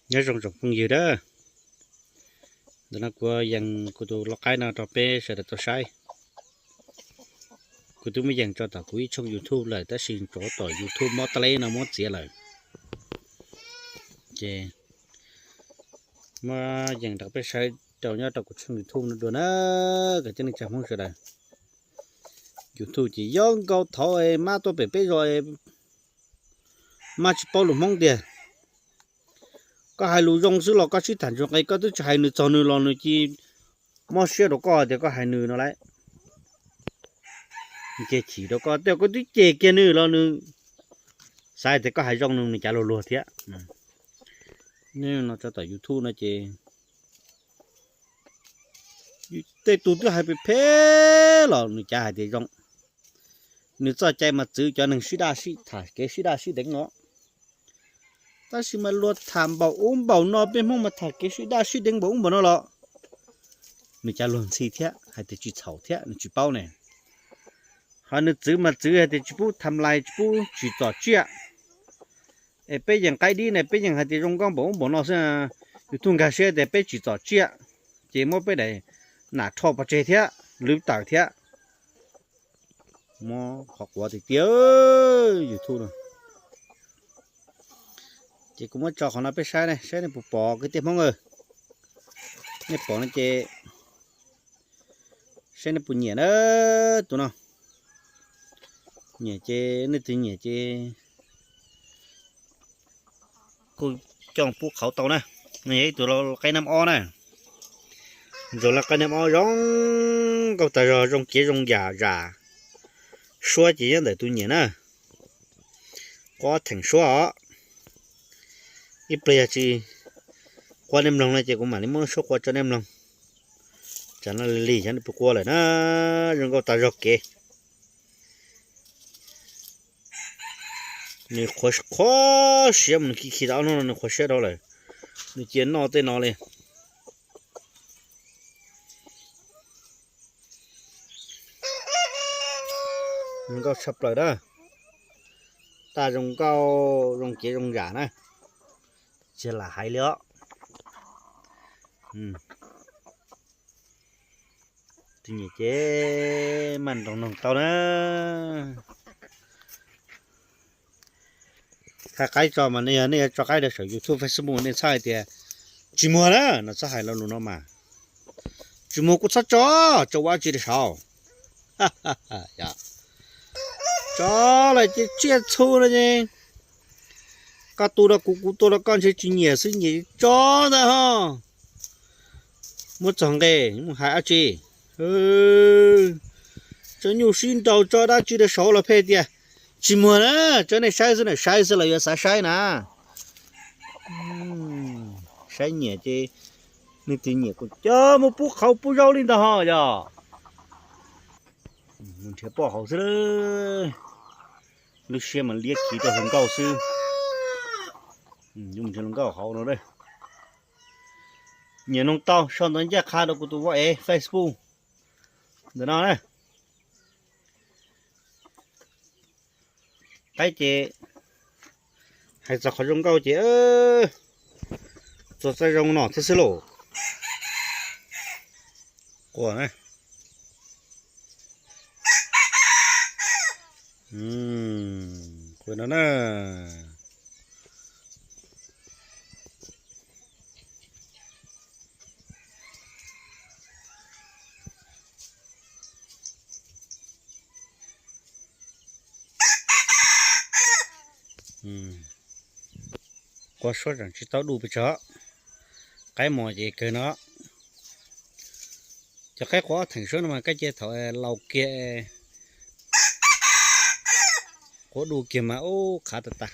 Nyob zoo tsoom phooj ywg na, ntawm no kuv yees kuv tus lau qaib no rau peb sawv daws tau saib. Kuv twb muab yees tso tom kuv ib tshooj YouTube lawm tab sis tsov tom YouTube mob teb no muab txiav lawm. Ces muab yees rau peb saib rau nyob rau kuv tshooj YouTube no dua na, kwv tij neej tsa Hmoob sawv daws. YouTube ces yog nkaus thaum mab tuaj pem peb zos, mab tsis paub lus Hmoob tiag. Koj hais lus zoo xwb los koj sib tham ntsoov qe, koj twb tsis hais nws txog nws los nws cia mob siab rau koj tias koj hais nws no lauj. Nws cia chim rau koj, tej zaum koj twb cem kiag nws los nws xav tias koj hais zoo nws, nws cav luag luag thiab. No tso tom YouTube no ces tej tus twb hais phem phem los nws cav hais tias zoo. Nws txoj cai mas txwv cov neeg sib daj sib tham kev sib daj sib deev no. Tab sis mas luag tham npaum ub npaum no, peb Hmoob mas tham kev sib daj sib deev npaum ub npaum no los nws cav luag ntxhi thiab hais tias tsis txhaum thiab nws tsis paub ne. Ho nws txwv mas txwv hais tias tsis pub tham lais, tsis pub tsim txom tsiaj. Es peb yeej qaib dib ne, peb yeej hais tias zoo nkauj npaum ub npaum no xwb, YouTube nkag siab tias peb tsim txom tsiaj, ces muab peb daim nam rho pov tseg thiab lwv tawm thiab. Muab qhov quav tiag tiag YouTube no. Ces kuv muab tso qhov no peb saib ne, saib nej puas pom kwv tij Hmoob. Nej pom no ces saib nej puas nyiam na. Tus no nyiam ces, nej twb nyiam ces kuj coj pub qhauv tau na. Nws yog ib tug lau qaib nab ob na. Ntsuag lau qaib nab ob zoo nkauj tas zog, zoo kev zoo yam zam. Suab ces nyob ntawm tus nyiam na. Quav theem suab os. Ib pliag yog tsis quaj nej mloog no ces kuv mam li muab suab quaj tso nej mloog. Tsam no lig lig xyov nej puas quaj lawm na. Zoo nkauj tas zog kev. Nws qhuav qhuav siab mus, nws khi khi tau ob hnub no nws qhuav siab dhau lawm. Nws cia noj tej no li. Zoo nkauj tshaj plaws na. Taj zoo nkauj zoo kev zoo yam na. Tsis lam hais li os. Tus nyiam ces maj nroos noog tau na. Thaij qaib tso mas nej, yog nej yuav tso qaib rau saum YouTube, Facebook nej txhob hais tias tsis muag na, no txhob hais lo lus no mas. Tsis muag kuj txhob tso, tso ua dab tsi rau saud. Tso lawm ces tsiaj txhu no ces koj tu rau kuv, kuv tu rau koj, ntshe tsis nyiam xwb, nyiam tso ntag ho. Muab txog nqe mus hais dab tsi? Tso nyuj sib nraus tso dab tsi rau saud los pheej tias tsis muag na. Tso nej saib xwb na, saib xwb los yuav xav saib na. Saib nyiam ces nej twb nyiam kuj coj mus pub qhauv pub zaub li ntag ho yog. Mus nrhiav poj hauv xwb. Lub siab mas liab khiv rau hluas nkauj xwb. Yuav mus nrhiav hluas nkauj hauv no. Nyiam noog tau sau ntawv ncaj qha rau kuv tus vaj ev Facebook ntawm no na. Qaib ces hais txog qhov zoo nkauj ces txog txoj zoo no thiab xwb lauj. Qua no na. Qua suab tseem tsis tau du pes tsawg. Qaib mos ces kawg no. Cov qaib qua ob theem suab no mas kab cia thaum laus kiag, qua du kiag mas ub qhav tas tas.